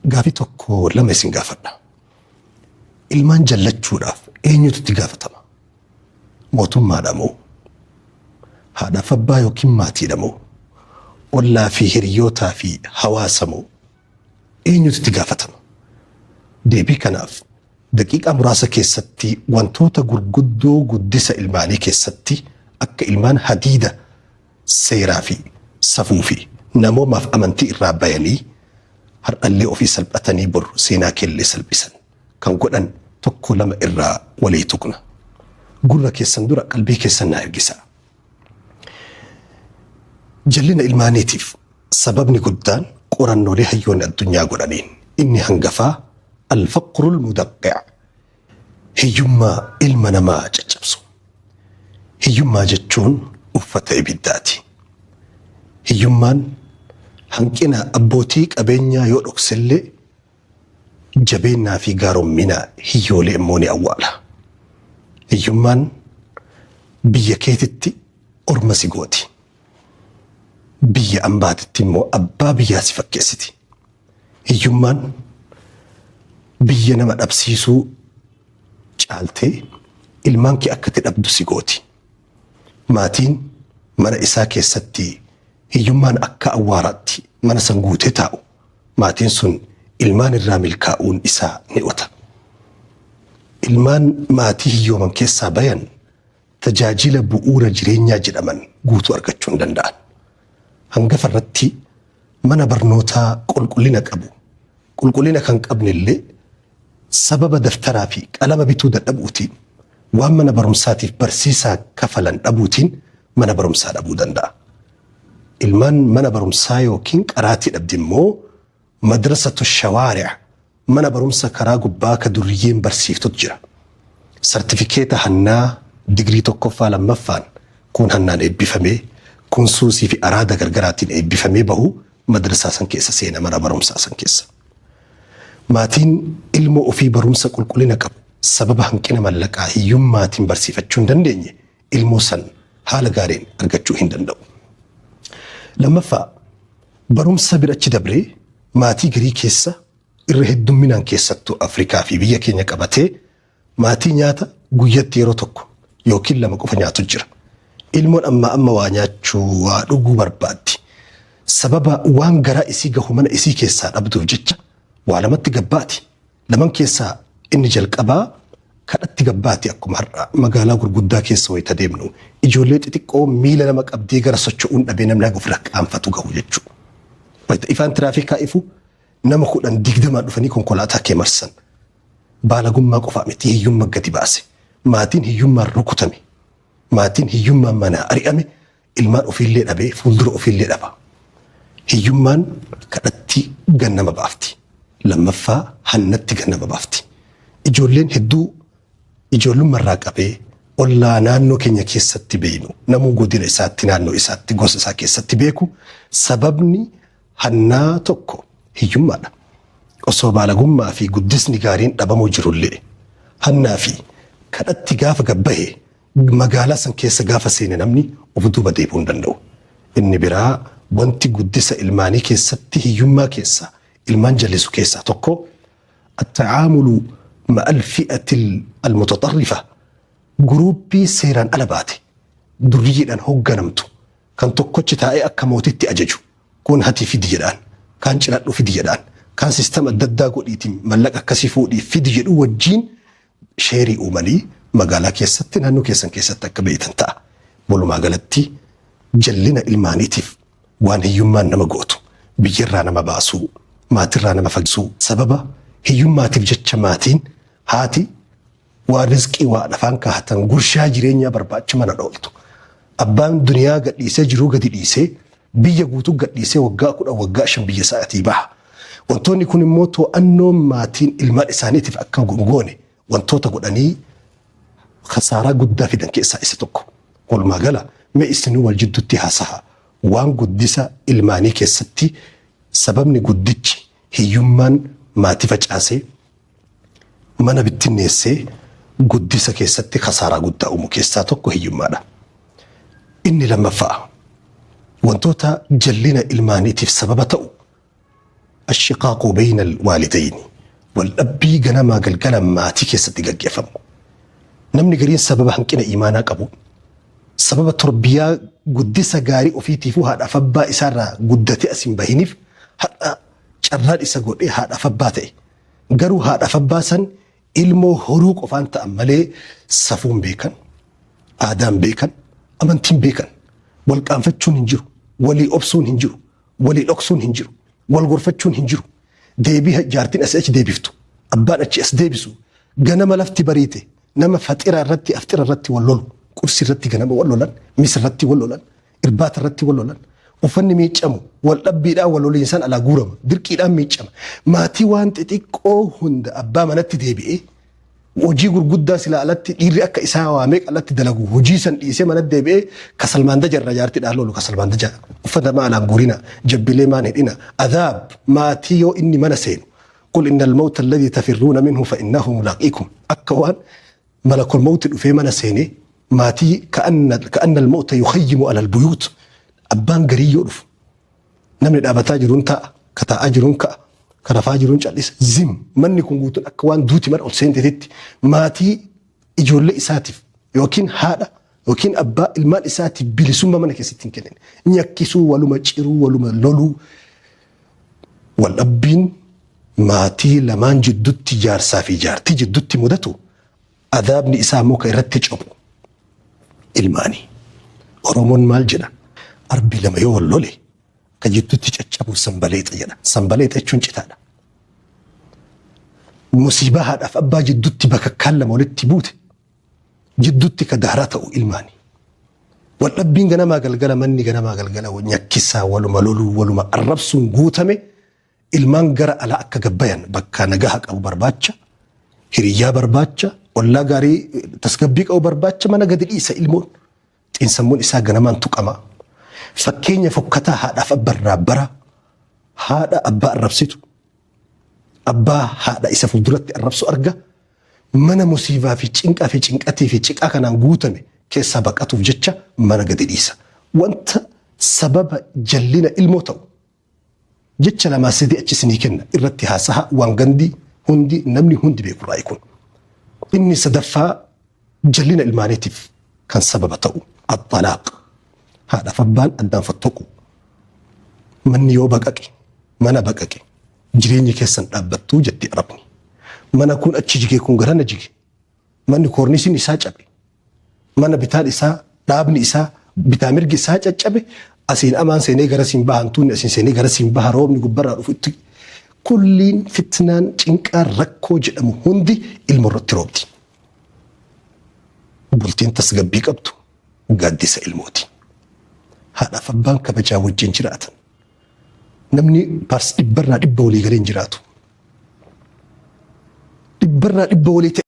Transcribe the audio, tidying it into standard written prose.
Gaafii tokko lama isin gaafadha. Ilmaan jallachuudhaaf eenyutu itti gaafatama? Mootummaadha moo? Haadhaaf abbaa yookiin maatiidha moo? Ollaa fi hiriyootaa fi hawaasa moo? Eenyutu itti gaafatama? Deebii kanaaf daqiiqaa muraasa keessatti wantoota gurguddoo guddisa ilmaanii keessatti akka ilmaan hadiida seeraa fi safuu fi namoomaaf amantii irraa bayanii har'allee ofii salphatanii bor seenaa keellee salphisan kan godhan tokko lama irraa walii tuqna. Gurra keessan dura qalbii keessan naa ergisaa. Jallina ilmaaniitiif sababni guddaan qorannoolee hayyoonni addunyaa godhaniin inni hangafaa al-faqrul mudaqqi' hiyyummaa ilma namaa caccabsu. Hiyyummaa jechuun uffata ibiddaati. Hiyyummaan hanqina abbootii qabeenyaa yoo dhoksellee jabeennaa fi gaarommina hiyyoolee immoo ni awwaala. Hiyyummaan biyya keetitti orma si gooti. Biyya ambaatitti immoo abbaa biyyaa si fakkeessiti. Hiyyummaan biyya nama dhabsiisuu caaltee ilmaan kee akka itti dhabdu si gooti. Maatiin mana isaa keessatti hiyyummaan akka awwaaraatti mana san guutee taa'u maatiin sun ilmaan irraa milkaa'uun isaa ni ota. Ilmaan maatii hiyyooman keessaa bayan tajaajila bu'uura jireenyaa jedhaman guutuu argachuu hin danda'an. Hangafa irratti mana barnootaa qulqullina qabu, qulqullina kan qabne illee sababa daftaraa fi qalama bituu dadhabuutiin waan mana barumsaatiif barsiisaa kafalan dhabuutiin mana barumsaa dhabuu danda'a. Ilmaan mana barumsaa yookiin qaraatii dhabdi immoo madrasatu shawaari'a mana barumsa karaa gubbaa ka durriyyeen barsiiftutu jira. Sartifikeeta hannaa digirii tokkoffaa lammaffaan kun hannaan eebbifamee kun suusii fi araada gargaraatiin eebbifamee bahu madrasaa san keessa seena mana barumsaa san keessa. Maatiin ilmoo ofii barumsa qulqullina qabu sababa hanqina mallaqaa hiyyummaatiin barsiifachuu hin dandeenye ilmoo san haala gaariin argachuu hin danda'u. Lammaffaa barumsa bira achi dabree maatii garii keessa irra heddumminaan keessattuu Afrikaa fi biyya keenya qabatee maatii nyaata guyyatti yeroo tokko yookiin lama qofa nyaatu jira. Ilmoon ammaa amma waa nyaachuu waa dhuguu barbaaddi. Sababa waan garaa isii gahu mana isii keessaa dhabduuf jecha waa lamatti gabbaati. Laman keessaa inni jalqabaa kadhatti gabbaati akkuma har'a magaalaa gurguddaa keessa wayita deemnu ijoollee xixiqqoo miila nama qabdee gara socho'uun dhabee namni haga ofirra qaanfatu gahu jechuudha. Wayita ifaan tiraafikaa ifu nama 10 20 dhufanii konkolaataa kee marsan. Baalagummaa qofaa miti hiyyummaa gadi baase. Maatiin hiyyummaan rukutame. Maatiin hiyyummaan manaa ari'ame ilmaan ofiillee dhabee fuuldura ofiillee dhaba. Hiyyummaan kadhatti gannama baafti. Lammaffaa hannatti gannama baafti. Ijoolleen hedduu ijoollummarraa qabee ollaa naannoo keenya keessatti beeknu namuu godina isaatti naannoo isaatti gosa isaa keessatti beeku sababni hannaa tokko hiyyummaadha. Osoo baalagummaa fi guddisni gaariin dhabamuu jirullee hannaa fi kadhatti gaafa gabbahe magaalaa san keessa gaafa seene namni of duuba deebi'uu hin danda'u. Inni biraa wanti guddisa ilmaanii keessatti hiyyummaa keessa ilmaan jallisu keessaa tokko at-ta'aamulu ma'al fi'atil al-mutaxarrifa guruuppii seeraan ala baate durriyyiidhaan hoogganamtu kan tokkochi taa'ee akka mootitti ajaju kun hati fidi jedhaan kaan ciradhu fidi jedhaan kaan sistama adda addaa godhiitiin mallaqa akkasii fuudhii fidi jedhu wajjiin sheerii uumanii magaalaa keessatti naannoo keessan keessatti akka beektan ta'a. Walumaa galatti jallina ilmaaniitiif waan hiyyummaan nama gootu biyyarraa nama baasuu maatirraa nama fagsuu sababa hiyyummaatiif jecha maatiin haati waan rizqii waan afaan kaahatan gurshaa jireenyaa barbaacha mana dhooltu. Abbaan duniyaa gadhiisee jiruu gadi dhiisee biyya guutuu gadhiisee waggaa 10 waggaa 5 biyya isaatii baha. Wantoonni kun immoo to'annoo maatiin ilmaan isaaniitiif akka hin goone wantoota godhanii khasaaraa guddaa fidan keessaa isa tokko. Walumaa gala mee isinuu wal jidduutti haasaha waan guddisa ilmaanii keessatti sababni guddichi hiyyummaan maatii facaasee mana bittinneessee guddisa keessatti khasaaraa guddaa uumu keessaa tokko hiyyummaadha. Inni lammaffaa wantoota jallina ilmaaniitiif sababa ta'u Ashiqaaqu bayna alwaalidayni, wal dhabbii ganamaa galgala maatii keessatti gaggeeffamu. Namni gariin sababa hanqina iimaanaa qabu, sababa torbiyaa guddisa gaarii ofiitiifuu haadhaaf abbaa isaarraa guddatee as hin bahiniif har'a carraan isa godhee haadhaaf abbaa ta'e. Garuu haadhaaf abbaa san ilmoo horuu qofaan ta'an malee safuun beekan, aadaan beekan, amantiin beekan. Wal qaanfachuun hin jiru, walii obsuun hin jiru, walii dhoksuun hin jiru, wal gorfachuun hin jiru. Deebii jaartiin asii achi deebiftu, abbaan achi as deebisu, ganama lafti bariite nama faxira irratti afxira irratti wal lolu, qursi irratti ganama wal lolan, mis irratti wal lolan, irbaata irratti wal lolan, uffanni miiccamu wal dhabbiidhaan wal loliinsaan alaa guurama, dirqiidhaan miiccama. Maatii waan xixiqqoo hunda abbaa manatti deebi'ee hojii gurguddaa silaa alatti dhiirri akka isaa waamee qalatti dalagu hojii san dhiisee manatti deebi'ee kasalmaan dajarra jaartiidhaan lolu, kasalmaan daja uffata maa alaan guurina, jabbilee maan hidhina. Adaab maatii yoo inni mana seenu, قل إن الموت الذي تفرون منه فإنه ملاقيكم, akka waan malakul mawti dhufee mana seenee maatii كأن الموت يخيم على البيوت. Abbaan garii yoo dhufu namni dhaabataa jiruun taa'a, ka taa'aa jiruun ka'a, ka rafaa jiruun cal'isa. Zim manni kun guutuun akka waan duuti mana ol seenteetitti maatii ijoollee isaatiif yookiin haadha yookiin abbaa ilmaan isaatiif bilisummaa mana keessatti hin kennin. Nyakkisuu, waluma ciruu, waluma loluu. Waldhabbiin maatii lamaan jiddutti, jaarsaa fi jaartii jiddutti mudatu, adaabni isaa immoo kan irratti cabu ilmaanii. Oromoon maal jedha? Arbi lama yoo wal lole ka jidduutti caccabu sanbaleexa jedha. Sanbaleexa jechuun citaadha. Musiibaa haadhaaf abbaa jidduutti bakakkaan lama walitti buute jidduutti ka daaraa ta'u ilmaanii. Waldhabbiin ganamaa galgala, manni ganamaa galgala nyakkisaa, waluma loluu, waluma arrabsuun guutame, ilmaan gara alaa akka gabbayan bakka nagaha qabu barbaacha, hiriyyaa barbaacha, ollaa gaarii tasgabbii qabu barbaacha mana gadi dhiisa ilmoon. Xiinsammuun isaa ganamaan tuqama. Fakkeenya fokkataa haadhaaf abbarraa bara haadha abbaa arrabsitu, abbaa haadha isa fuulduratti arrabsu arga. Mana musiibaa fi cinqaa fi cinqatii fi ciqaa kanaan guutame keessaa baqatuuf jecha mana gadi dhiisa. Wanta sababa jallina ilmoo ta'u jecha lamaa sadii achi isinii kenna, irratti haasaha, waan gandi hundi namni hundi beeku raayi kun. Inni sadaffaa jallina ilmaaniitiif kan sababa ta'u الطلاق, haadhaaf abbaan addaan fottoqu. Manni yoo baqaqe, mana baqaqe, jireenyi keessan dhaabbattuu jetti Arabni. Mana kun achi jige, kun garana jige. Manni koornisiin isaa cabe. Mana bitaan isaa, dhaabni isaa, bitaa mirgi isaa caccabe, asiin amaan seenee garasiin bahan, tuunni asiin seenee garasiin baha, roobni gubbarraa dhufu itti kulliin fitnaan cinqaan rakkoo jedhamu hundi ilma irratti roobdi. Bultiin tasgabbii qabdu gaaddisa ilmooti. Haadhaaf abbaan kabajaa wajjin jiraatan. Namni paars 100% walii galee hin jiraatu. 100% walii ta'e.